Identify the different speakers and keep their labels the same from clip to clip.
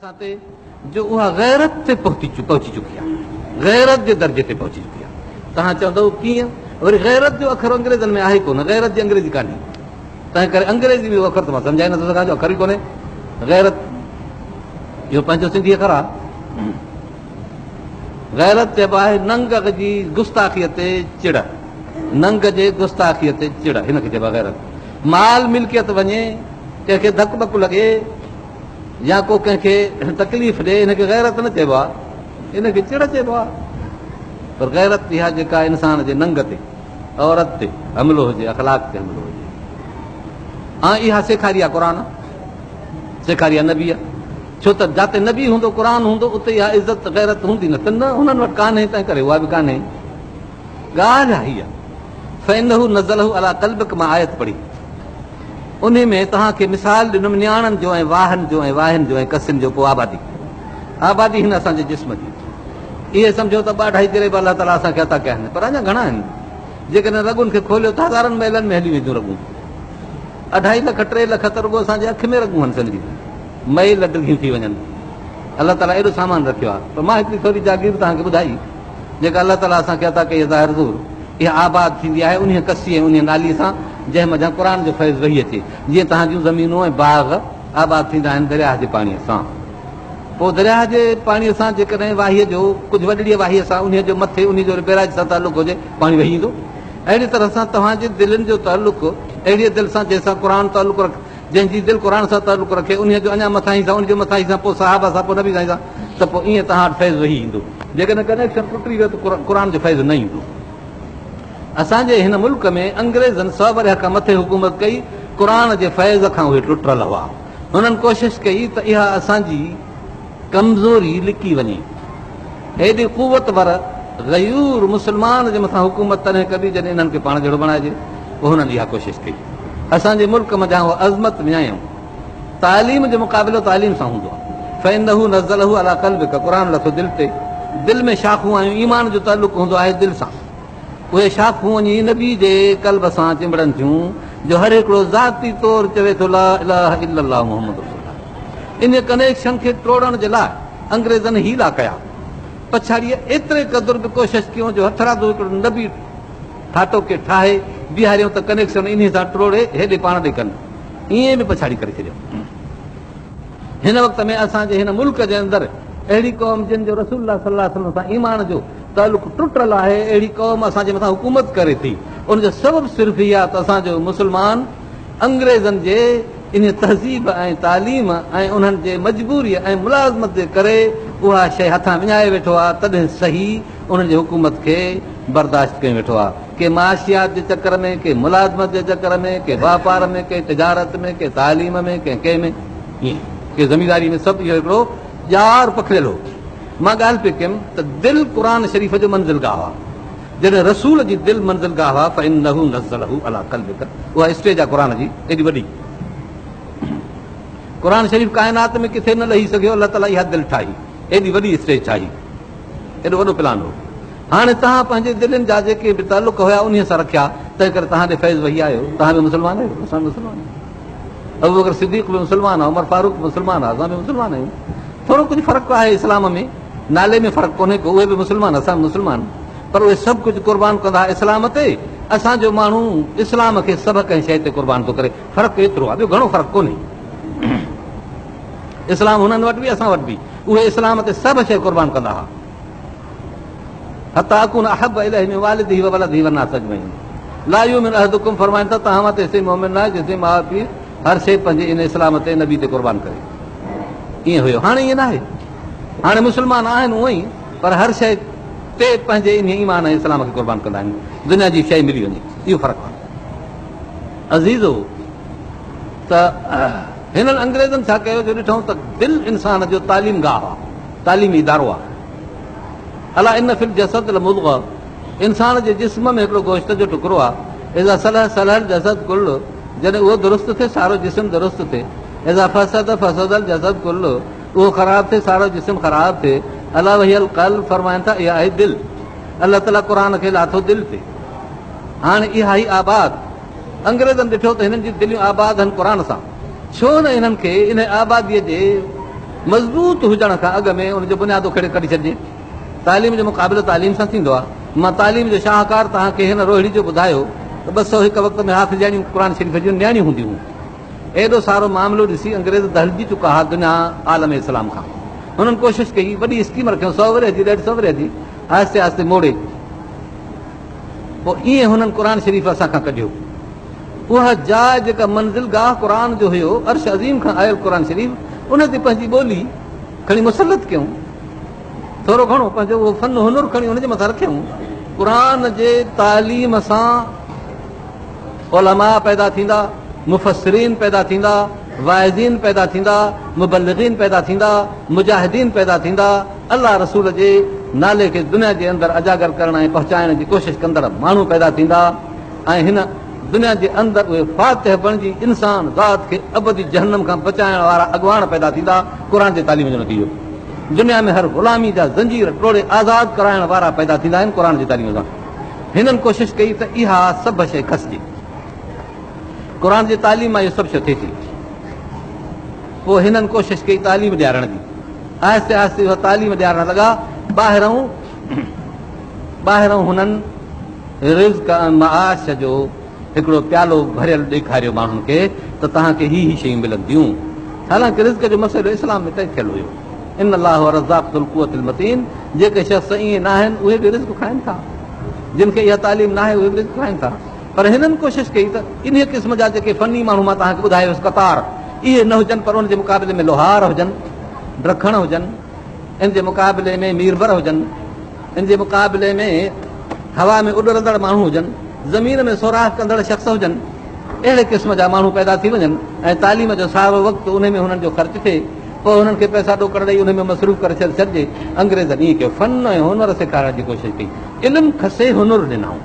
Speaker 1: اسان تي جو اها غيرت تي پهتي پهچي چڪي آهي، غيرت جي درجي تي پهچي چڪي آهي. توهان چوندؤ ڪيئن؟ وري غيرت جو اکر انگريزن ۾ آهي ڪونه، غيرت جي انگريزي ڪانهي، تنهن ڪري انگريزي ۾ اهو اکر ته مان سمجهائي نٿو سگهان جو اکر ئي ڪونهي. غيرت اهو پنهنجو سنڌي اکر آهي. غيرت چئبو آهي ننگ جي گستاخيء تي چڙ، ننگ جي گستاخيء تي چڙ، هن کي چئبو آهي غيرت. مال ملڪيت وڃي، ڪنهن کي ڌڪ ٻڪ لڳي يا ڪو ڪنهن کي تڪليف ڏي، ان کي غيرت نه چئبو آهي، ان کي چڙ چئبو آهي. پر غيرت اها جيڪا انسان جي ننگ تي، عورت تي حملو هجي، اخلاق تي حملو هجي. ۽ اها سيکاري آهي قرآن، سيکاري آهي نبيء. ڇو ته جاتي نبي هوندو، قرآن هوندو، اتي اها عزت غيرت هوندي، نه ته نه هنن وٽ ڪانهي، تنهن ڪري اها به ڪانهي. ڳالهه هيء فانه نزله علي قلبک مان آيت پڙهي، انهي ۾ توهان کي مثال ڏنم نياڻن جو ۽ واهن جو ۽ واهين جو ۽ ڪسين جو، پوء آبادي آبادي هن اسان جي جسم جي. اهي سمجهو ته ٻه اڍائي جريب الله تعاليٰ اسان کي عطا ڪيا آهن، پر اڃا گهڻا آهن. جيڪڏهن رڳن کي کوليو ته هزارن ميلن ۾ هلي وينديون رڳون. اڍائي لک ٽي لک ته رڳو اسان جي اک ۾ رڳون آهن، سمجهي ميل ڊگهيون ٿي وڃن. الله تعاليٰ ايڏو سامان رکيو آهي. پر مان هڪڙي ٿوري جاگير توهان کي ٻڌائي، جيڪا الله تعاليٰ اسان کي عطا ڪئي آهي، ظاهر ظهور اها آباد ٿيندي آهي انهيء ڪسي ۽ انهيء نالي سان جنهن منجهان قرآن جو فيض وهي اچي، جيئن توهان جون زمينون ۽ باغ آباد ٿيندا آهن درياهه جي پاڻيء سان. پوء درياهه جي پاڻيء سان جيڪڏهن واهيء جو ڪجهه وڏڙيء واهيء سان انهيء جو مٿي انهيء جو بيراج سان تعلق هجي، پاڻي وهي ايندو. اهڙيء طرح سان توهان جي دلين جو تعلق اهڙيء دل سان جنهن سان قرآن تعلق رک جنهن جي دل قرآن سان تعلق رکي، انهيء جو اڃا مٿاهين سان، ان جو مٿاهين سان، پوء صحابه سان، پوء نبي سائين سان، ته پوء ائين توهان وٽ فيض وهي ايندو. جيڪڏهن ڪنيڪشن ٽٽي ويو ته قرآن جو فيض نه ايندو. اسان جي هن ملڪ ۾ انگريزن سؤ ورهيه کان مٿي حڪومت ڪئي، قرآن جي فيض کان اهي ٽٽل هئا. هنن ڪوشش ڪئي ته اها اسان جي ڪمزوري لڪي وڃي. هيڏي قوت ور غيور مسلمان جي مٿان حڪومت تڏهن ڪبي جڏهن انهن کي پاڻ جهڙو بڻائجي. پوء هنن اها ڪوشش ڪئي. اسان جي ملڪ منجهان اها عظمت وڃايائون. تعليم جو مقابلو تعليم سان هوندو آهي. فانه نزله علي قلبک قرآن لٿو دل تي. دل ۾ شاخون آيون، ايمان جو تعلق هوندو آهي دل سان. اهي شاخون وڃي نبي جي قلب سان چنبڙن ٿيون جو هر هڪڙو ذاتي طور چوي ٿو لا اله الا الله محمد رسول الله. ان ڪنيڪشن کي ٽوڙڻ جي لاء انگريزن حيلا ڪيا. پڇاڙيء ايتري قدر به ڪوشش ڪيون جو هٿرادو هڪڙو نبي ٺاٽوڪي ٺاهي بيهاريون ته ڪنيڪشن انهي سان ٽوڙي هيڏي پاڻ ڏي ڪن. ائين به پڇاڙي ڪري ڇڏيو. هن وقت ۾ اسان جي هن ملڪ جي اندر اهڙي قوم جن جو رسول الله صلي الله عليه وسلم سان ايمان جو تعلق ٽٽل آهي، اهڙي قوم اسان جي مٿان حڪومت ڪري ٿي. ان جو سبب صرف هي آهي ته اسان جو مسلمان انگريزن جي انهي تهذيب ۽ تعليم ۽ انهن جي مجبوريء ۽ ملازمت جي ڪري اها شيء هٿان وڃائي ويٺو آهي، تڏهن صحيح انهن جي حڪومت کي برداشت ڪيون ويٺو آهي. ڪي معاشيات جي چڪر ۾، ڪي ملازمت جي چڪر ۾، ڪي واپار ۾، ڪي تجارت ۾، ڪي تعليم ۾، ڪي ڪنهن ۾، ائين ڪي زمينداري ۾، سڀ اهو هڪڙو ڄار پکڙيل هو. مان ڳالهه پئي ڪيم ته دل قرآن شريف جو منزلگاهه آهي. جڏهن رسول جي دل منزلگاهه آهي، فانه نزله علي قلبک، اها اسٽيج آهي قرآن جي ايڏي وڏي. قرآن شريف ڪائنات ۾ ڪٿي نه لهي سگهيو، الله تعاليٰ اها دل ٺاهي، ايڏي وڏي اسٽيج ٺاهي، ايڏو وڏو پلان هو. هاڻي توهان پنهنجي دلين جا جيڪي به تعلق هيا انهيء سان رکيا، تنهن ڪري توهان ڏي فيض وحي آيو. توهان به مسلمان آهيو، اسان به مسلمان آهيون. ابوبڪر صديق به مسلمان آهي، عمر فاروق به مسلمان آهي، اسان به مسلمان آهيون. ٿورو ڪجهه فرق آهي اسلام ۾، نالي ۾ فرق ڪونهي ڪو، اهي به مسلمان اسان به مسلمان، پر اهي سڀ ڪجهه قربان ڪندا هئا اسلام تي، اسان جو ماڻهو اسلام کي سڀ ڪنهن شيء تي قربان ٿو ڪري، فرق ايترو آهي، ٻيو گهڻو فرق ڪونهي. اسلام هنن وٽ به اسان وٽ به، اهي اسلام تي سڀ شيء قربان ڪندا هئا. حتي اڪون احب اليه من والده وولده والناس اجمعين لا يؤمن احدڪم فرمائن ٿا توهان مان تيسين مؤمن ناهي جيسين ماء پيء هر شيء پنهنجي ان اسلام تي نبي تي قربان ڪري. ائين هيو، هاڻي ائين ناهي. هاڻي مسلمان آهن اونئن ئي پر هر شيء تي پنهنجي انهي ايمان ۽ اسلام کي قربان ڪندا آهن، دنيا جي شيء ملي وڃي، اهو فرق آهي. عزيزو ته هنن انگريزن ڇا ڪيو جو ڏٺائون ته دل انسان جو تعليم گاهه آهي، تعليمي ادارو آهي. الا ان في الجسد لمضغه انسان جي جسم ۾ هڪڙو گوشت جو ٽڪرو آهي، اذا صلح صلح الجسد ڪله جڏهن اهو درست ٿئي سارو جسم درست ٿئي، اذا فسد فسد الجسد ڪله اهو خراب ٿئي سارو جسم خراب ٿئي، الا وهي القلب فرمائن ٿا اها آهي دل. الله تعاليٰ قرآن کي لاٿو دل تي. هاڻي اها ئي آباد انگريزن ڏٺو ته هنن جون دليون آباد آهن قرآن سان، ڇو نه انهن کي ان آباديء جي مضبوط هجڻ کان اڳ ۾ ان جو بنياد اکيڙي ڪڍي ڇڏجي. تعليم جو مقابلو تعليم سان ٿيندو آهي. مان تعليم جو شاهڪار توهان کي هن روهڙي جو ٻڌايو ته 201 وقت ۾ حافظياڻيون قرآن شريف جون نياڻيون هونديون هيون. ايڏو سارو معاملو ڏسي انگريز دهلجي چڪا ها دنيا عالم اسلام کان. هنن ڪوشش ڪئي، وڏي اسڪيم رکيائون سئو ورهيه جي ڏيڍ سئو ورهيه جي آهستي آهستي موڙي پوء ائين هنن قرآن شريف اسان کان ڪڍيو. اها جاء جيڪا منزل گاهه قرآن جو هيو، عرش عظيم کان آيل قرآن شريف، ان تي پنهنجي ٻولي کڻي مسلط ڪيائون. ٿورو گهڻو پنهنجو اهو فن هنر کڻي ان جي مٿان رکيائون. قرآن جي تعليم سان علماء پيدا ٿيندا، مفسرين پيدا ٿيندا، واعظين پيدا ٿيندا، مبلغين پيدا ٿيندا، مجاهدين پيدا ٿيندا، الله رسول جي نالي کي دنيا جي اندر اجاگر ڪرڻ ۽ پهچائڻ جي ڪوشش ڪندڙ ماڻهو پيدا ٿيندا ۽ هن دنيا جي اندر اهي فاتح بڻجي انسان ذات کي ابدي جهنم کان بچائڻ وارا اڳواڻ پيدا ٿيندا. قرآن جي تعليم جو نتيجو دنيا ۾ هر غلامي جا زنجير ٽوڙي آزاد ڪرائڻ وارا پيدا ٿيندا آهن قرآن جي تعليم سان. هنن ڪوشش ڪئي ته اها سڀ شيء کسجي. قرآن جي تعليم مان اهو سڀ شيء ٿئي ٿي. پوء هنن ڪوشش ڪئي تعليم ڏيارڻ جي. آهستي آهستي اها تعليم ڏيارڻ لڳا. ٻاهرئون ٻاهرئون هنن رزق ۽ معاش جو هڪڙو پيالو ڀريل ڏيکاريو ماڻهن کي ته توهان کي هي هي شيون ملنديون. حالانڪه رزق جو مسئلو اسلام ۾ طئي ٿيل هيو. ان الله هو الرزاق ذو القوة المتين جيڪي شخص ائين ناهن اهي به رزق کائن ٿا. جن کي اها تعليم ناهي اهي به رزق کائن ٿا. پر هنن ڪوشش ڪئي ته انهيء قسم جا جيڪي فني ماڻهو مان توهان کي ٻڌايو هيس قطار اهي نه هجن پر ان جي مقابلي ۾ لوهار هجن، ڊکڻ هجن، ان جي مقابلي ۾ ميربر هجن، ان جي مقابلي ۾ هوا ۾ اڏرندڙ ماڻهو هجن، زمين ۾ سوراخ ڪندڙ شخص هجن، اهڙي قسم جا ماڻهو پيدا ٿي وڃن ۽ تعليم جو سارو وقت انهي ۾ هنن جو خرچ ٿئي، پوء هنن کي پئسا ڏوڪڙ ڏئي انهي ۾ مصروف ڪري ڇڏجي. انگريزن ائين ڪيو، فن ۽ هنر سيکارڻ جي ڪوشش ڪئي، علم کسي هنر ڏنائون.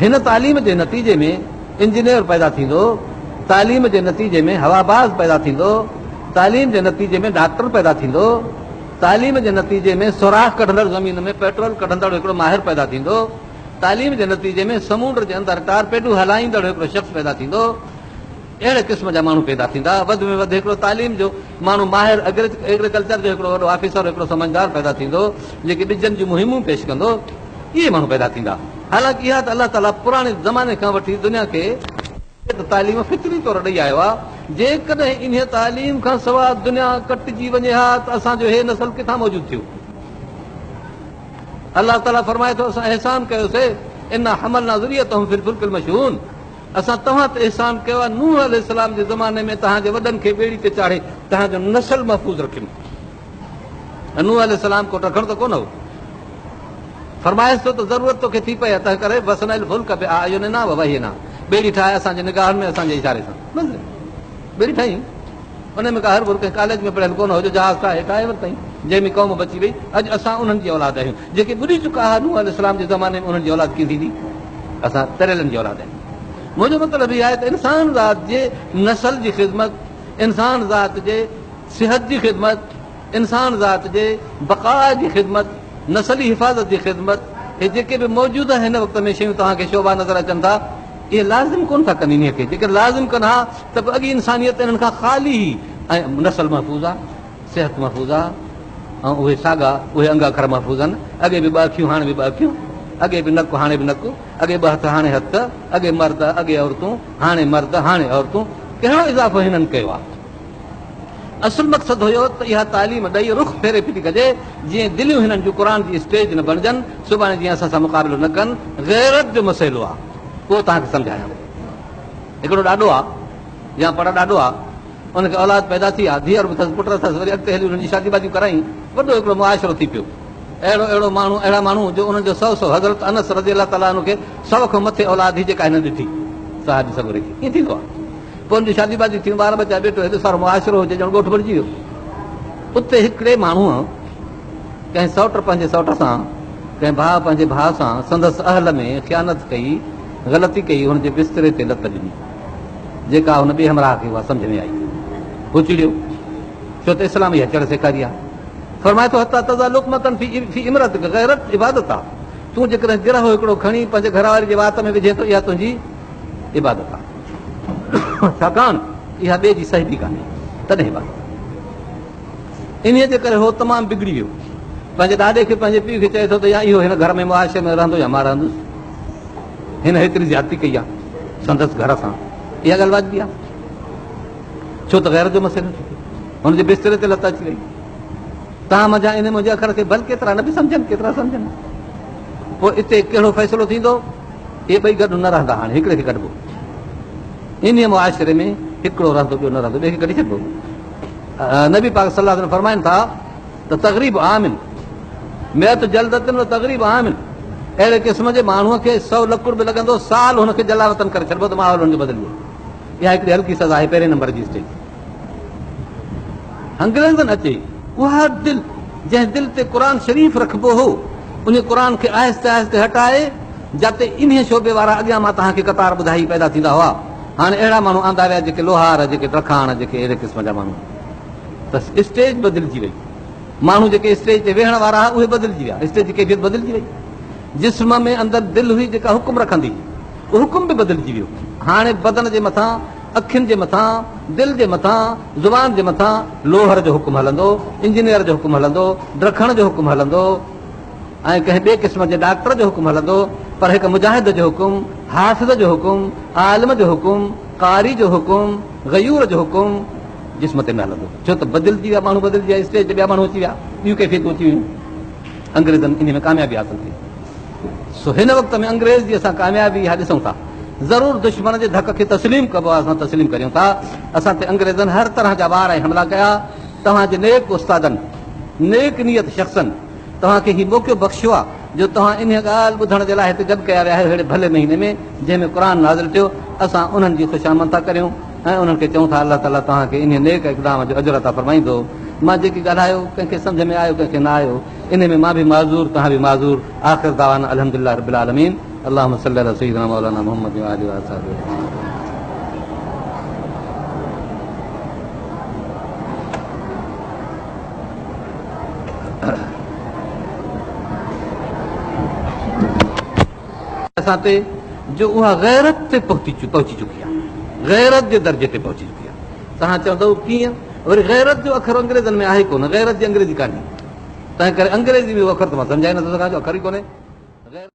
Speaker 1: هن تعليم جي نتيجي ۾ انجنيئر پيدا ٿيندو، تعليم جي نتيجي ۾ هواباز پيدا ٿيندو، تعليم جي نتيجي ۾ ڊاڪٽر پيدا ٿيندو، تعليم جي نتيجي ۾ سوراخ ڪڍندڙ زمين ۾ پيٽرول ڪڍندڙ هڪڙو ماهر پيدا ٿيندو، تعليم جي نتيجي ۾ سمونڊ جي اندر ٽارپيڊو هلائيندڙ هڪڙو شخص پيدا ٿيندو. اهڙي قسم جا ماڻهو پيدا ٿيندا. وڌ ۾ وڌ هڪڙو تعليم جو ماڻهو ماهر ايگريڪلچر جو هڪڙو وڏو آفيسر هڪڙو سمجهدار پيدا ٿيندو، جيڪي ٻجن جون مهمون پيش ڪندو. اهي ماڻهو پيدا ٿيندا. حالانڪ اها ته الله تعاليٰ پراڻي زماني کان وٺي دنيا کي ته تعليم فطري طور ڏئي آيو آهي. جيڪڏهن انهيء تعليم کان سواء دنيا ڪٽجي وڃي ها ته اسان جو هي نسل ڪٿان موجود ٿيو؟ الله تعاليٰ فرمائي ٿو، اسان احسان ڪيوسي، انا حملنا ذريتهم في الفلڪ المشحون، اسان توهان تي احسان ڪيو آهي، نوح عليه السلام جي زماني ۾ توهان جي وڏن کي ٻيڙي تي چاڙهي توهان جو نسل محفوظ رکيم. ۽ نوح عليه السلام ڪو ڊکڻ ته ڪونه هو. فرمائيس ٿو ته ضرورت توکي ٿي پئي آهي، تنهن ڪري واصنع الفلڪ باعيننا ووحينا، ٻيڙي ٺاهه اسان جي نگاهن ۾ اسان جي اشاري سان. بس ٻيڙي ٺاهي. ان ۾ ڪا هرڀر ڪنهن ڪاليج ۾ پڙهيل ڪونه هو جو جهاز ٺاهي ٺاهي ورتائين، جنهن ۾ قوم بچي وئي. اڄ اسان انهن جي اولاد آهيون، جيڪي ٻڏي چڪا هئا نوح عليه السلام جي زماني ۾ انهن جي اولاد ڪيئن ٿيندي؟ اسان تريلن جي اولاد آهيون. منهنجو مطلب هي آهي ته انسان ذات جي نسل جي خدمت، انسان ذات جي صحت جي خدمت، انسان ذات جي بقاء جي خدمت، نسلي حفاظت جي خدمت، هي جيڪي به موجوده هن وقت ۾ شيون توهان کي شعبا نظر اچن ٿا، اهي لازم ڪونه ٿا ڪن انهيء کي، جيڪڏهن لازم ڪن ها ته به اڳي انسانيت انهن کان خالي هئي ۽ نسل محفوظ آ، صحت محفوظ آ ۽ اهي ساڳا اهي انگ اکر محفوظ آهن، اڳي به ٻه اکيون هاڻي به ٻه اکيون، اڳي به نڪ هاڻي به نڪ، اڳي ٻه هٿ هاڻي هٿ، اڳي مرد اڳي عورتون، هاڻي مرد هاڻي عورتون، ڪهڙو اضافو هنن ڪيو آ؟ اصل مقصد هيو ته اها تعليم ڏئي رخ ڦيري ڦٽي ڪجي، جيئن دليون هنن جون قرآن جي اسٽيج نه بڻجن، سڀاڻي جيئن اسان سان مقابلو نه ڪن، غيرت جو مسئلو آ، اهو توهان کي سمجهايان. هڪڙو ڏاڏو آ يا پڙ ڏاڏو آ، ان کي اولاد پيدا ٿي آ، ڌيئر به اٿس، پٽ اٿس، وري اڳتي هلي انهن جي شادي باديون ڪرائين، وڏو هڪڙو معاشرو ٿي پيو. اهڙو اهڙو ماڻهو اهڙا ماڻهو جو انهن جو سؤ سؤ حضرت انس رضي الله تعالٰي عنه کي سؤ کان مٿي اولاد هئي جيڪا هنن ڏٺي، صحابي سڳوري کي. ائين ٿيندو آ. پوء ان جون شاديون باديون ٿيون، ٻار ٻچا ٻيٽو هيڏو سارو معاشرو هجي ڄڻ ڳوٺ بڻجي ويو. اتي هڪڙي ماڻهوء ڪنهن سئوٽ پنهنجي سئوٽ سان، ڪنهن ڀاء پنهنجي ڀاء سان سندس اهل ۾ خيانت ڪئي، غلطي ڪئي، هن جي بستري تي لت ڏني، جيڪا هن ٻئي همراهه کي اها سمجهه ۾ آئي. هو چڙيو، ڇو ته اسلام اها چڙ سيکاري آهي. فرمائي ٿو، حتيٰ تضع لقمة في امرأتک، غيرت عبادت آهي. تون جيڪڏهن گرهه هڪڙو کڻي پنهنجي گهر واري جي وات ۾ وجهين ٿو، اها تنهنجي عبادت آهي. ڇاڪاڻ اها ٻئي جي صحبي ڪانهي، تڏهن عبادت آهي. انهيء جي ڪري هو تمام بگڙي ويو. پنهنجي ڏاڏي کي پنهنجي پيء کي چئي ٿو ته يا اهو هن گهر ۾ معاشري ۾ رهندو يا مان رهندس. هن هيتري زيادتي ڪئي آهي سندس گهر سان. اها ڳالهه واجبي آهي. ڇو ته غيرت جو مسئلو ٿي پيو. هن جي بستري تي لت اچي وئي. توهان منجهان ان منهنجي اکر کي ڀل ڪيترا نه به سمجهن ڪيترا سمجهن. پوء اتي ڪهڙو فيصلو ٿيندو؟ اهي ٻئي گڏ نه رهندا هاڻي هڪڙي کي ڪڍبو. انهيء معاشري ۾ هڪڙو رهندو ٻيو نه رهندو ٻئي کي ڪڍي ڇڏبو. نبي پاڪ صلي الله عليه وسلم فرمائن ٿا ته تغريب عام مئت جلدتن و تغريب عام اهڙي قسم جي ماڻهوء کي سو لڪڙ به لڳندو سال هن کي جلا وطن ڪري ڇڏبو ته ماحول هن جو بدلجي ويو. اها هڪڙي هلڪي سزا آهي پهرين نمبر جي اسٽيج. انگريزن اچي اها دل جنهن دل تي قرآن شريف رکبو هو ان قرآن کي آهستي آهستي هٽائي جاتي انهيء شعبي وارا اڳيان مان توهان کي قطار ٻڌائي پيدا ٿيندا هئا هاڻي اهڙا ماڻهو آندا ويا جيڪي لوهار جيڪي ڊرکاڻ جيڪي اهڙي قسم جا ماڻهو ته اسٽيج بدلجي وئي ماڻهو جيڪي اسٽيج تي ويهڻ وارا هئا اهي بدلجي ويا اسٽيج جي ڪيفيت بدلجي وئي جسم ۾ اندر دل هئي جيڪا حڪم رکندي هئي اهو حڪم به بدلجي ويو هاڻي بدن جي مٿان اکين جي مٿان دل جي مٿان زبان جي مٿان لوهر جو حڪم هلندو انجنيئر جو حڪم هلندو ڊرکڻ جو حڪم هلندو ۽ ڪنهن ٻئي قسم جي ڊاڪٽر جو حڪم هلندو پر هڪ مجاهد جو حڪم، حافظ جو حڪم، عالم جو حڪم، قاري جو حڪم، غيور جو حڪم جسم تي نه هلندو ڇو ته بدلجي ويا ماڻهو بدلجي ويا اسٽيج تي ٻيا ماڻهو اچي ويا ٻيون ڪيفيتون اچي ويون انگريزن انهي ۾ ڪاميابي حاصل ڪئي سو هن وقت ۾ انگريز جي اسان ڪاميابي اها ڏسون ٿا ضرور دشمن جي ڌڪ کي تسليم ڪبو آهي اسان تسليم ڪريون ٿا اسان تي انگريزن هر طرح جا وار ۽ حملا ڪيا توهان جي نيڪ استادن نيڪ نيت شخصن توهان کي هي موقعو بخشيو آهي جو توهان انهيء ڳالهه ٻڌڻ جي لاء هتي گڏ ڪيا ويا آهيو ههڙي ڀلي مهيني ۾ جنهن ۾ قرآن نازل ٿيو، اسان انهن جي خوشامد ٿا ڪريون ۽ انهن کي چئون ٿا الله تعاليٰ توهان کي انهيء نيڪ اقدام جو اجر عطا فرمائيندو. مان جيڪي ڳالهايو ڪنهن کي سمجهه ۾ آيو ڪنهن کي نه آيو انهي ۾ مان به معذور توهان به معذور آخر دعوانا الحمدلله رب العالمين اللهم صل علي سيدنا مولانا محمد وآله واصحابه اجمعين. اسان تي جو اها غيرت تي پهچي چڪي آهي غيرت جي درجي تي پهچي چڪي آهي توهان چوندؤ ڪيئن وري غيرت جو اکر انگريزن ۾ آهي ڪونه غيرت جي انگريزي ڪانهي تنهن ڪري انگريزي ۾ اهو اکر ته مان سمجهائي نٿو سگهان جو اکر ئي ڪونهي.